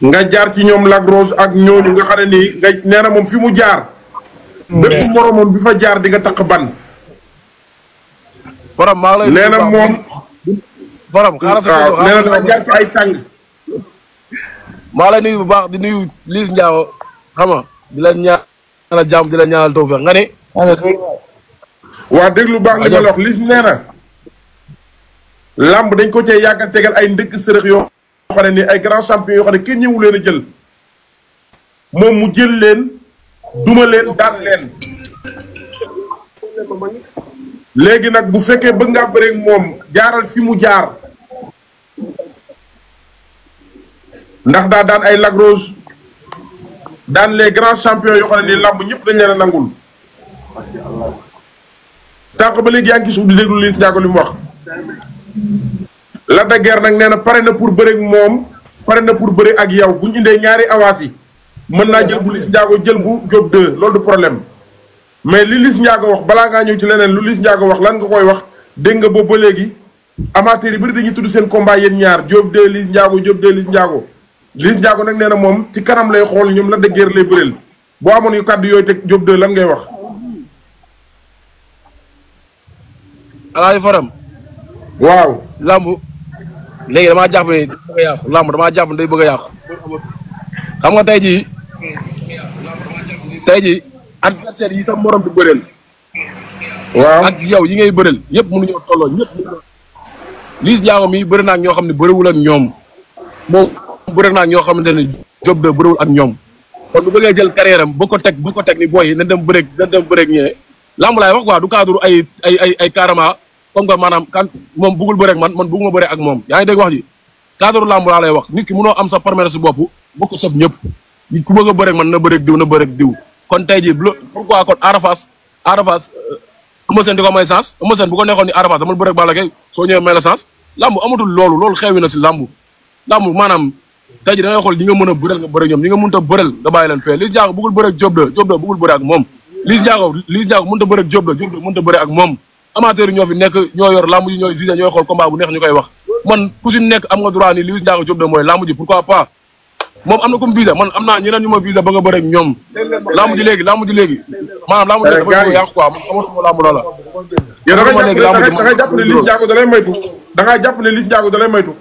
nga jaar ci ñoom Lac Rose ak ñooñu nga xam ne nii nga nee na moom fi mu jaar. bépp moromam bi fa jaar di nga takk ban. Faram maa lay. nee na moom. Faram xaaral sa waaw nee na dafa jaar ci ay tàng. maa lay nuyu bu baax di nuyu Liss Ndiago xam nga di leen ñaanal jàmm di leen ñaanal tawfeex nga ne. waa déglu baax li ma la wax Liss nee na. làmb dañ ko cee yàgg a tegal ay ndëgg sërëx yoo xam ne ni ay grand champion yoo xam ne kenn ñëwu leen a jël. moom mu jël leen duma leen daan leen. léegi nag bu fekkee bëgg ngaa bëre ak moom jaaral fi mu jaar. ndax daa daan ay Lac Rose daan les grands champions yoo xam ne nii làmb ñëpp dañ leen a nangul. sànq ba léegi yaa ngi ci suuf di déglu Liss Ndiago li mu wax. Lac de Guiers nag nee na pare na pour bëre ak moom pare na pour bëre ak yow bu ñu indee ñaari avance yi mën naa jël bu Liss Ndiago jël bu Diop 2 loolu du problème mais li Liss Ndiago wax balaa ngaa ñëw ci leneen lu Liss Ndiago wax lan nga koy wax dégg nga boobu ba léegi amateur yi bëri dañuy tudd seen combat yéen ñaar Diop 2 Liss Ndiago Diop 2 Liss Ndiago. Liss Ndiago nag nee na moom ci kanam lay xool ñoom Lac de Guiers lay bëreel boo amoon yu kàddu yooyu teg Diop 2 lan ngay wax. Alaaji Faram. waaw. lamb léegi damaa jàpp ne day bëgg a yàqu lamb damaa jàpp ne day bëgg a yàqu. xam nga tey jii adversaire yi sa morom di bëreel. waaw ak yow yi ngay bëreel ñëpp mënuñoo tolloo ñëpp. Liss Ndiago mi bëri naa ñoo xam ne bëriwul ak ñoom moom bëri naa ñoo xamante ne Diop 2 bëriwul ak ñoom kon bu bëggee jël carrière am ba ko teg ni booy yi nañ dem bëreeg ñee lamb laay wax quoi du cadre ay carrément comme que maanaam kan moom bëggul bëreeg man bëgguma bëreeg ak moom yaa ngi dégg wax ji cadre lamb laa lay wax nit ki mënoo am sa palmarès si bopp bokk sof ñëpp nit ku bëgg a bëreeg man na bëreeg diw kon tey jii pourquoi kon Ada Fass Eumeu Sène di ko may sens Eumeu Sène bu ko neexoon ni Ada Fass dama bëreeg Balla Gaye soo ñëwee may la sens lamb amatul loolu xewi na si lamb maanaam tey jii da ngay xool ñi nga mën a bëreel nga bëreeg ñoom ñi nga mënut a bëreel nga bàyyi leen fee Liss Ndiago bëggul bëreeg Diop 2 bëggul bëreeg ak moom Liss Ndiago mënut a bëreeg Diop 2 mënut a bëreeg ak moom amateur yi ñoo fi nekk ñoo yor lamb ji ñooy gisé ñooy xool combat bu neex ñu koy wax man ku si nekk am nga droit ni Liss Ndiago Diop 2 mooy lamb ji pourquoi pas moom am na comme visa man am naa ñeneen ñu ma visa ba nga bëreeg ñoom lamb ji léegi maanaam lamb ji léegi dafa yàqu quoi man xamatuma lamb loola yow da nga jàpp ne Liss Ndiago da lay moytu da nga jàpp ne Liss Ndiago da lay moytu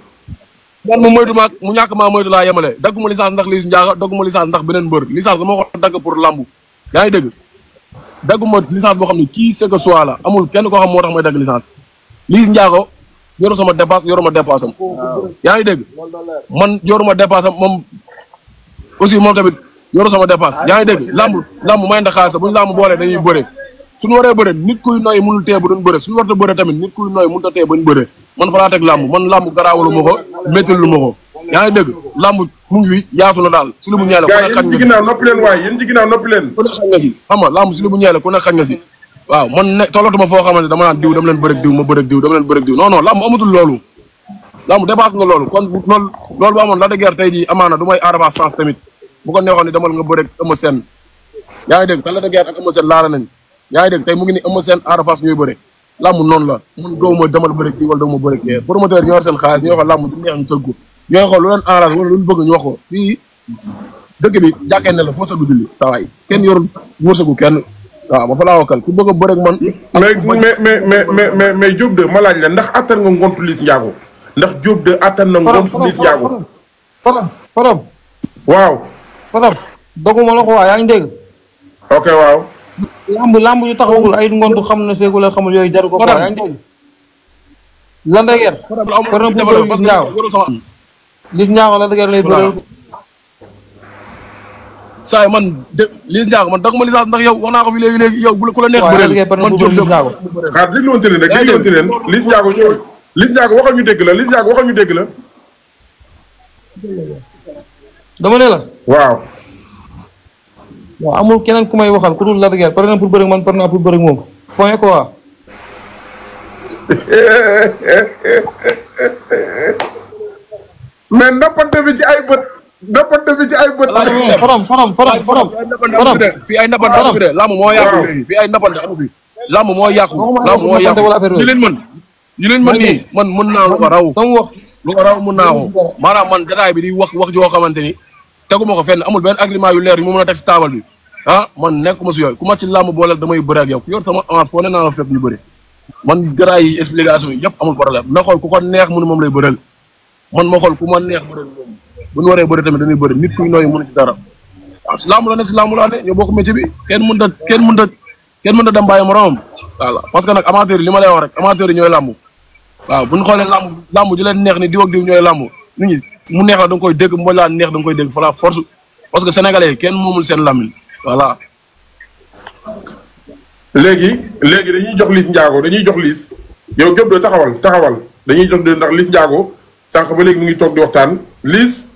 man mu moytu maag mu ñàkk maa moytu laa yemale dagguma licence ndax Liss Ndiago dagguma licence ndax beneen mbër licence dama ko dagg pour lamb yaa ngi dégg dagguma licence boo xam ne kii c'est que soit la amul kenn koo xam moo tax may dagg licence Liss Ndiago yoru sama dépasse yoruma dépasse am yaa ngi dégg man yoruma dépasse am moom aussi moom tamit yoru sama dépasse yaa ngi dégg lamb may ndax xaalis bu ñu lamb boolee dañuy bëre suñu waree bëre nit kuy noy mënul tee ba duñ bëre suñu warta bëre tamit nit kuy noy mënut a tee bañ bëre man fa laa teg lamb man lamb garaawalu ma ko méttal lu ma ko yaa ngi dégg lamb mu ngi fi yaatu na daal si lu mu ñeele ku ne xañ nga si ginnaaw noppi leen waaye yéen ci ginnaaw noppi leen ku ne xañ nga si xam nga lamb si lu mu ñeele ku ne xañ nga si waaw man ne tollatuma foo xamante dama naan diw dama leen bëreeg diw ma bëreeg diw dama leen bëreeg diw non lamb amatul loolu lamb dépasse nga loolu kon loolu bu amoon Lac de Guiers tey jii amaana du may Ada Fass sens tamit bu ko neexoon ni demal nga bëreeg Eumeu Sène yaa ngi dégg te Lac de Guiers ak Eumeu Sène laara nañ yaa ngi dégg tey mu ngi ni Eumeu Sène Ada Fass ñooy bëre lamb noonu la mun doowuma demal bëreeg kii wala doowuma bëreeg kii promoteur ñoo war seen xaalis ñoo xool lamb du neex ñu tëgg ñooy xool lu leen arrange wala lu ñu bëgg ñu wax ko fii dëkk bi jàkkee ne la foo sagu julli saa waay kenn yorul wërsëgu kenn waaw ma fa laa wakkal ku bëgg a bëreeg man mais Diop 2 ma laaj la ndax attan nga ngontu Liss Ndiago ndax Diop 2 attan na ngontu Liss Ndiago Fadam waaw Fadam doguma la ko waa yaa ngi dégg ok waaw lamb yu taxawul ay ngontu xam na feegu la xamul yooyu jaru ko quoi yaa ngi dégg Lac de Guiers Fadam pour bëri Liss Ndiago Lac de Guiers lay bëri saa yi man Liss Ndiago man daguma licence ndax yow wax naa ko fi léegi yow bu la ku la neex bëreel man Diop 2 xaar dégluwante leen rek dégluwante leen Liss Ndiago ñëw Liss Ndiago waxal ñu dégg la Liss Ndiago waxal ñu dégg la dama ne la waaw amul keneen ku may waxal ku dul Lac de Guiers pare na pour bëri man pare naa pour bëri moom point quoi mais nappante bi ci ay bët faram fii ay nappante amu fi de lamb moo yàqu léegi fii ay nappante amu fi lamb moo yàqu ñu leen mën nii man mën naa lu ko raw lu ko raw mun naa ko maanaam man détail bi di wax joo xamante ni teguma ko fenn amul benn agrément yu leer yu mu mën a teg si taabal bi ah man nekkuma si yooyu ku ma ci làmb booleel damay bëre ak yow ku yor sama avance foo ne naa la fekk ñu bëri man garaay yi explication yi yëpp amul problème na xool ku ko neex mu ne moom lay bëreel man ma xool ku ma neex bëreel moom bu ñu waree bëri tamit dañuy bëri nit kuy nooyu mënu ci dara waaw si làmb la ne si làmb laa ne ñoo bokk métier bi kenn mënut a dem bàyyi moromam voilà parce que nag amateur yi li ma lay wax rek amateur yi ñooy làmb waaw bu ñu xoolee làmb ji leen neex ni diw ak diw ñooy làmb nit ñi mu neex la da nga koy dégg mu laa neex da nga koy dégg fa la force parce que sénégalais yi kenn moomul seen làmmiñ voilà. léegi dañuy jox Liss Ndiago yow Diop de taxawal dañuy jox de ndax Liss Ndiago sànq ba léegi mu ngi toog di waxtaan Liss.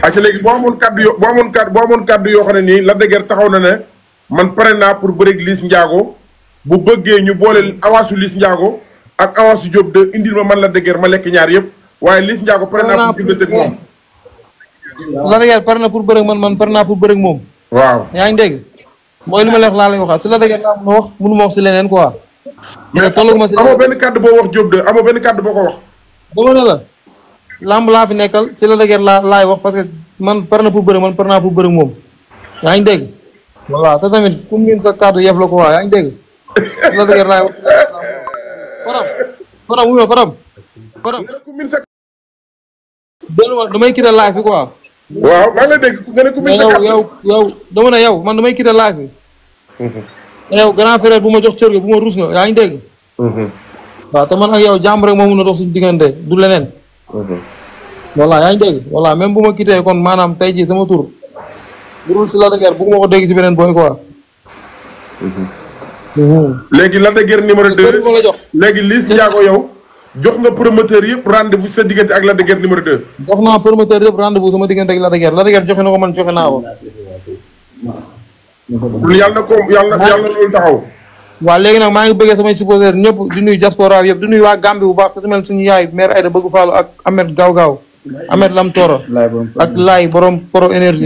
ak léegi boo amoon kaddu yoo xam ne nii Lac de Guiers taxaw na ne man pare naa pour bëreeg Liss Ndiago bu bëggee ñu boole avance Liss Ndiago ak avance Diop de indil ma man Lac de Guiers ma lekk ñaar yëpp waaye Liss Ndiago pare naa pour jënd moom. Lac de Guiers pare na pour bëreeg man pare naa pour bëreeg moom. waaw yaa ngi dégg mooy li ma leex laa lay waxaat si Lac de Guiers laa mën a wax mënu ma wax si leneen quoi. mais amoo benn kaddu boo wax Diop de amoo benn kaddu boo ko wax. dama ne la lamb laa fi nekkal si Lac de Guiers laay wax parce que man pare na pour bëreeg man pare naa pour bëreeg moom yaa ngi dégg. voilà te tamit ku mu sa kaddu yëf la ko waa yaa ngi dégg Lac de Guiers laay wax. Fadam wuyu ma Fadam. delluwaat damay quitté live bi quoi. waaw maa ngi lay dégg nga ne ku min sa yow dama ne yow man damay quitté live bi. yow grand frère bu ma jox cër ga bu ma rus nga yaa ngi dégg. waaw te man ak yow jàmm rek moo mun a dox suñu diggante du leneen. voilà yaa ngi dégg voilà même bu ma quitté kon maanaam tey jii sama tur. bu dul si Lac de Guiers bëgguma ko dégg si beneen booy quoi. léegi Lac de Guiers numéro 2 léegi Liss Ndiago yow jox nga promoteur yëpp rendez-vous sa diggante ak Lac de Guiers numéro 2. jox naa promoteur yëpp rendez-vous sama diggante ak Lac de Guiers joxe na ko man joxe naa ko. yàlla na loolu taxaw. waaw léegi nag maa ngi bëggee samay supporteurs ñëpp di nuyu diaspora bi yëpp di nuyu waa Gambie bu baax te su mel suñu yaay mère Aïda bëgg Fallou ak Ahmed Gaaw Ahmed Lam Toro ak Laay borom Pro Énergie